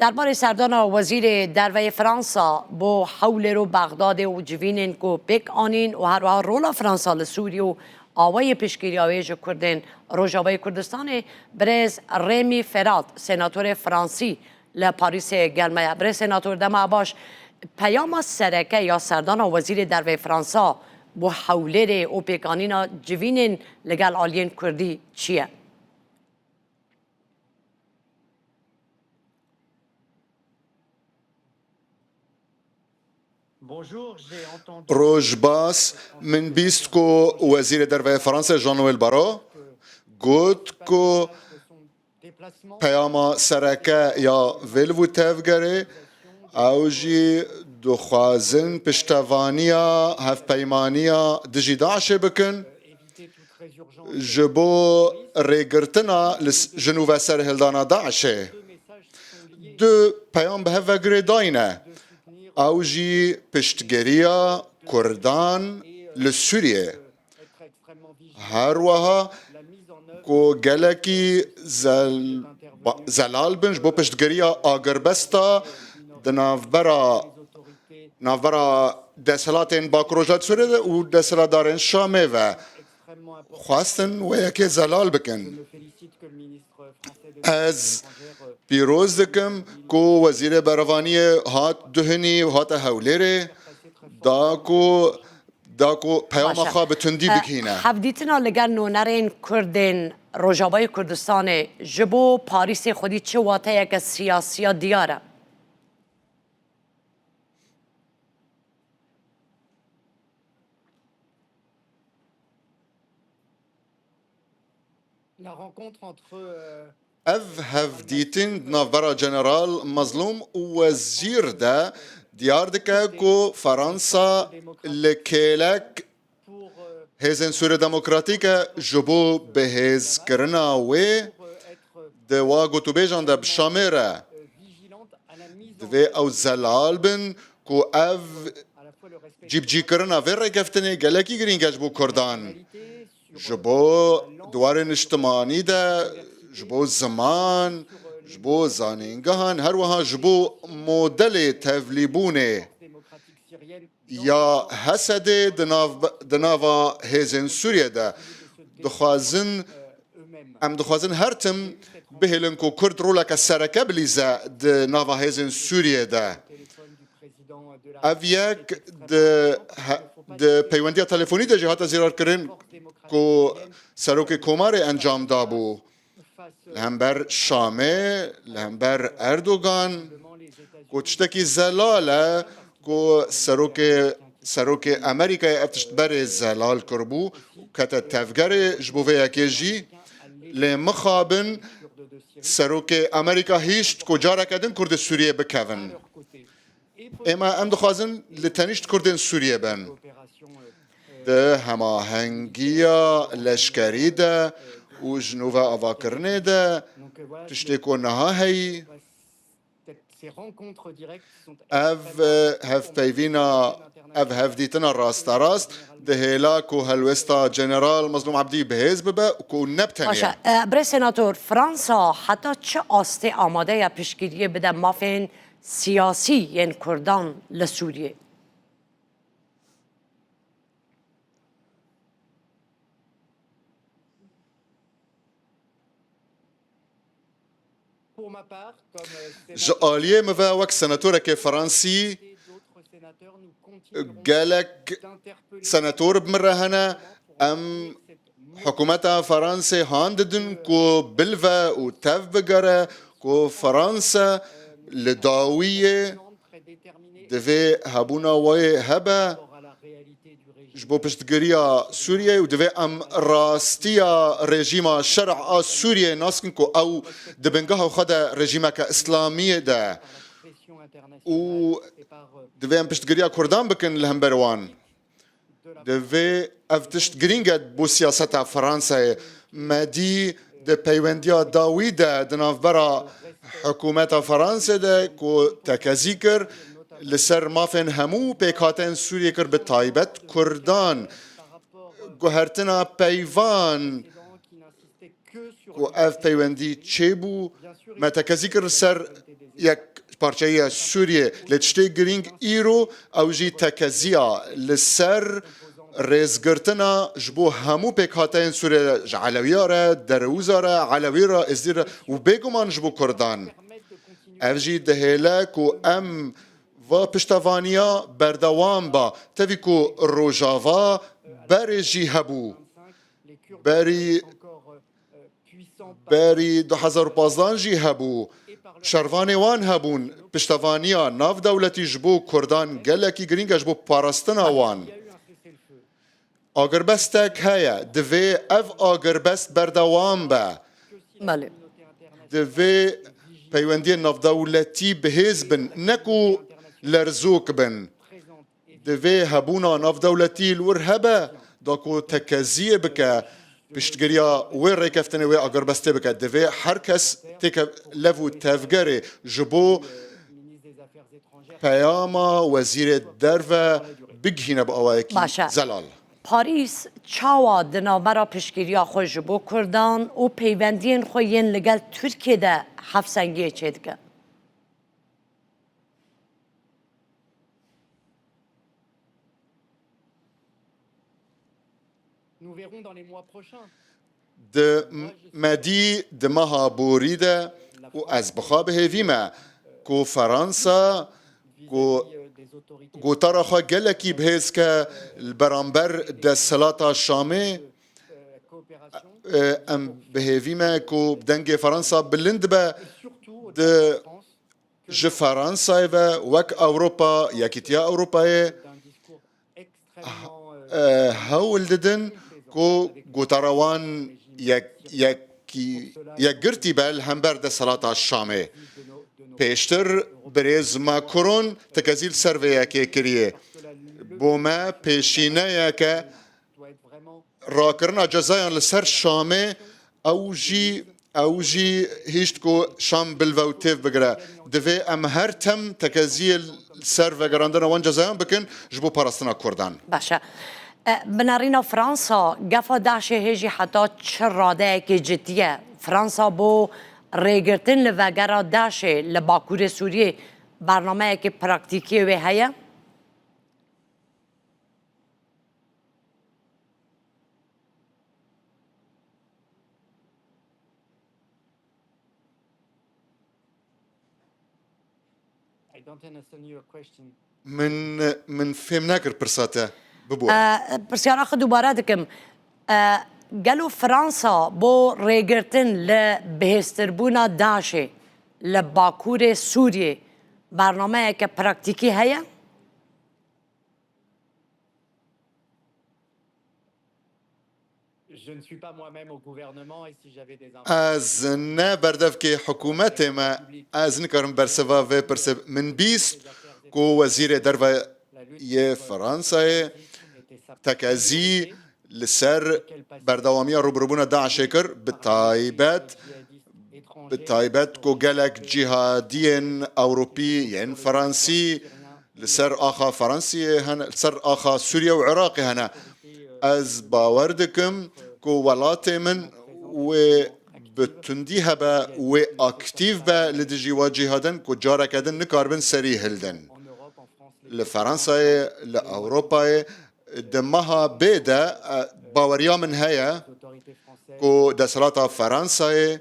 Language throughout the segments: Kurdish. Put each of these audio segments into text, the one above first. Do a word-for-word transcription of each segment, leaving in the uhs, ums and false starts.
Derbarê serdana Wezîrê Derve yê Fransa bo Hewlêr û Bexdadê û civînên ku pêk anîn û herwiha rola Fransa li Sûriyê û awayê piştgiriya wê ji Kurdên Rojavayê Kurdistanê, birêz Rêmî Ferat, senatorê Fransî li Parîsê gel me ye. Birêz senator, dema baş. Peyama sereke ya serdana Wezîrê Derve yê Fransa bo Hewlêrê û pêkanîna civînên li gel aliyên Kurdî çi ye? Roj baş, min bîst ku Wezîrê Derve yê Fransa Jean-Noël Barrot got ku peyama sereke ya vê li vî tevgerê, ew jî dixwazin piştevaniya hevpeymaniya dijî DAIŞê bikin. Ji bo rêgirtina li s-, ji nû ve serhildana DAIŞê, du peyam bi hev ve girêdayî ne. Ew jî piştgiriya Kurdan li Sûriyê. Her wiha ku gelekî zel-, ba-, zelal bin ji bo piştgiriya agirbesta di navbera, navbera desthilatên Bakur Rojhilat Sûriyê de û desthilatdarên Şamê ve xwestin wê yekê zelal bikin. Ez pîroz dikim ku Wezîrê Berevaniyê hat duhinî û hate Hewlêrê, da ku, da ku peyama Baş e. xwe bi tundî E, bigihîne. Hevdîtina li gel nûnerên Kurdên Rojavayê Kurdistanê ji bo Parîsê xwedî çi wateyeke siyasiya diyar e? La rencontre entre, euh, Ev hevdîtin di navbera General Mazlûm û Wezîr de diyar dike ku Fransa li kêlek Hêzên Sûriya Demokratîk e ji bo bihêzkirina wê di wa gotûbêjan de bi Şamê re. Divê ew zelal bin ku ev cîbicîkirina vê rêkeftinê gelekî girîng e ji bo Kurdan. Ji bo di warê niştimanî de, ji bo ziman, ji bo zanîngehan, her wiha ji bo modelê tevlîbûnê ya Hesedê di nav, di nava hêzên Sûriyê de dixwazin, em dixwazin her tim bihêlin ku Kurd roleke sereke bilîze di nava hêzên Sûriyê de. Ev yek di he-, di peywendiya telefonî de jî hate zîrarkirin ku Serokê Komarê encam dabû. Li hember Şamê, li hember Erdogan, ku tiştekî zelal e, ku serokê, serokê Amerîkayê ev tişt berê zelal kiribû, kete tevgerê ji bo vê yekê jî. Lê mixabin serokê Amerîka hîşt ku careke din Kurdê Sûriyê bikevin. Êma em dixwazin li tenîşt Kurdên Sûriyê bin. Di hemahengiya leşkerî de û ji nû ve avakirinê de tiştê ku niha heyî, ev, e, hevpeyvîna, ev hevdîtina rasterast dihêla ku helwesta General Mazlûm Ebdî bihêz bibe û ku ne bi tenê. Baş e. E, birêz senator, Fransa heta çi astê amade ye piştgiriyê bide mafên siyasî yên Kurdan li Sûriyê? Ji aliyê min ve wek senatorekê Fransî, gelek senator bi min re hene. Em hikûmeta Fransê han didin ku bilive û tev bigere ku Fransa li dawiyê divê hebûna wê hebe ji bo piştgiriya Sûriyeyê û divê em rastiya rejîma şer'a Sûriyeyê nas kin ku ew di bingeha xwe de rejîmeke îslamiyê de û divê em piştgiriya Kurdan bikin li hember wan. Divê ev tişt girîng e bo siyaseta Fransayê. Me dî di peywendiya dawî de di navbera hikûmeta Fransê de ku tekezî kir, li ser mafên hemû pêkhateyên Sûriyê kir, bi taybet Kurdan. Guhertina peyvan ku ev peywendî çêbû, me tekezî kir li ser yek parçeyiya Sûriyê, lê tiştê girîng îro ew jî tekeziya li ser rêzgirtina ji bo hemû pêkhateyên Sûriyê, ji Elewiya re, Derewûza re, Elewî re, Êzdî re û bêguman ji bo Kurdan. Ev jî dihêle ku em va piştevaniya berdewam ba, tevî ku Rojava berê jî hebû. Berî, berî du hezar û pazdeh jî hebû. Şervanê wan hebûn. Piştevaniya navdewletî ji bo Kurdan gelekî girîng e, ji bo parastina wan. Agirbestek heye. Divê ev agirbest berdewam be. Belê. Divê peywendiyên navdewletî bihêz bin, ne ku lerzok bin. Divê hebûna navdewletî li wir hebe, da ku tekeziyê bike, piştgiriya wê rêkeftinê, wê agirbestê bike. Divê her kes têke lev û tevgerê ji bo peyama Wezîrê Derve bigihîne bi awayekî Baş e. zelal. Parîs çawa di navbera piştgiriya xwe ji bo Kurdan û peywendiyên xwe yên li gel Tirkiyê de hevsengiyê çêdike? Nous verrons dans les mois prochains. Di m-, me dî di meha borî de û ez bi xwe bi hêvî me ku Fransa ku gotara xwe gelekî bihêz ke li beramber desthilata Şamê, e, em bi hêvî me ku dengê Fransa bilind be di ji Fransayê ve wek Ewropa, Yekîtiya Ewropayê, eh, hewl didin ku gotara wan yek-, yekî-, yekgirtî be li hember desthilata Şamê. Pêştir birêz Macron tekezî li ser vê yekê kiriye. Bo me pêşîneyeke rakirina cezayan li ser Şamê, ew jî, ew jî hişt ku Şam bilve û têv bigire. Divê em her tim tekeziyê li ser vegerandina wan cezayan bikin ji bo parastina Kurdan. Baş e. E, bi nerîna Fransa, gefa DAIŞê hê jî heta çi radeyekê cidî ye? Fransa bo rêgirtin li vegera DAIŞê li Bakurê Sûriyê bernameyekê praktîkî wê heye? I don't understand your question. Min, min fêm nekir pirsa te. Bibore. E, pirsyara xwe dubare dikim. E, gelo Fransa bo rêgirtin li bihêztirbûna DAIŞê li Bakurê Sûriyê bernameyeke praktîkî heye? Je ne suis pas moi-même au gouvernement et si j'avais des informations... Ez ne berdevkê hikûmetê me, ez nikarim bersiva vê pirsê. Min bîst ku Wezîrê Derve yê Fransayê tekezî li ser berdewamiya rûbirûbûna DAIŞê kir, bi taybet, bi taybet ku gelek cîhadiyên Ewropî yên Fransî li ser axa Fransiyê hene, li ser axa Sûriye û Iraqê hene. Ez bawer dikim ku welatê min wê bi tundî hebe, wê aktîf be li dijî wa cîhadin ku careke din nikaribin serî hildin. Li Fransayê, li Ewropayê, di meha bê de, e, baweriya min heye ku desthilata Fransayê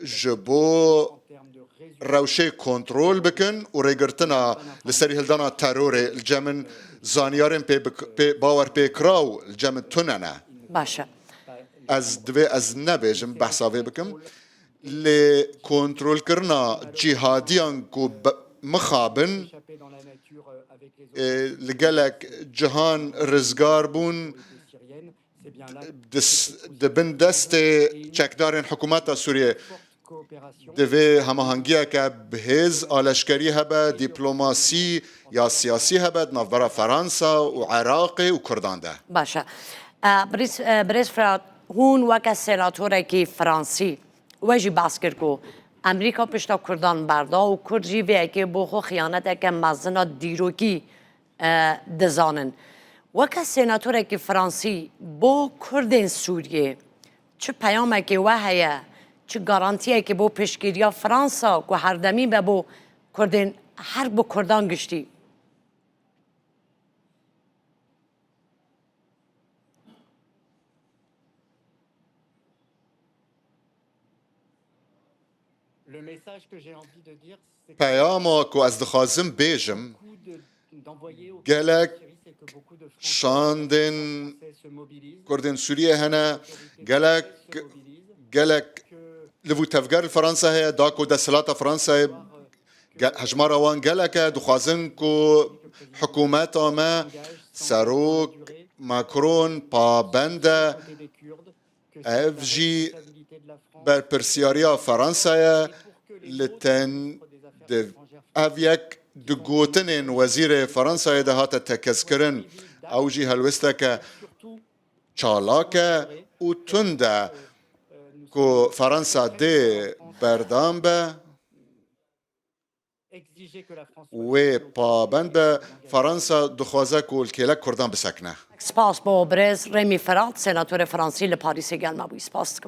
ji bo rewşê kontrol bikin û rêgirtina li serî hildana terorê, li cem min zanyarên pê bik-, pê bawerpêkiraw li cem min tune ne. Baş e. Ez divê ez nebêjim, behsa vê bikim. Lê kontrolkirina cîhadiyan ku be-, mixabin, e, li gelek cihan rizgar bûn, di s-, di bin destê çekdarên hikûmeta Sûriyê. Divê hemahengiyeke bihêz a leşkerî hebe, dîplomasî ya siyasî hebe di navbera Fransa û Iraqê û Kurdan de. Baş e. E, birêz, e, birêz Firat, hûn weke senatorekî Fransî, we jî behs kir ku Amerîka pişta Kurdan berda û Kurd jî vê yekê bo xwe xiyaneteke mezin a dîrokî, e, dizanin. Weke senatorekî Fransî bo Kurdên Sûriyê çi peyamekê we heye Çi garantiyekê bo piştgiriya Fransa ku herdemî be bo Kurdên, her bo Kurdan giştî? Le message que j'ai envie de dire, c'est que Peyama ku ez dixwazim bêjim, beaucoup de, d'envoyer au gelek Syrie, c'est que beaucoup de Français, şandên Français se mobilisent, Kurdên Sûriyê hene, gelek, se mobilisent, gelek que liv û tevger li Fransa heye, da ku desthilata Fransayê ge-, hejmara wan gelek e, dixwazin ku hikûmeta me, serok Macron pabend e, ev jî berpirsiyariya Fransa ye, li ten di ev yek di gotinên wezîrê Fransayê de hate tekezkirin. Ew jî helwesteke çalak e û tund e ku Fransa dê berdam be. Wê pabend be, Fransa dixwaze ku li kêlek Kurdan bisekine. Spas bo birêz Rêmî Firat, senatorê Fransî li Parîsê gel me bûyî. Spas dikim.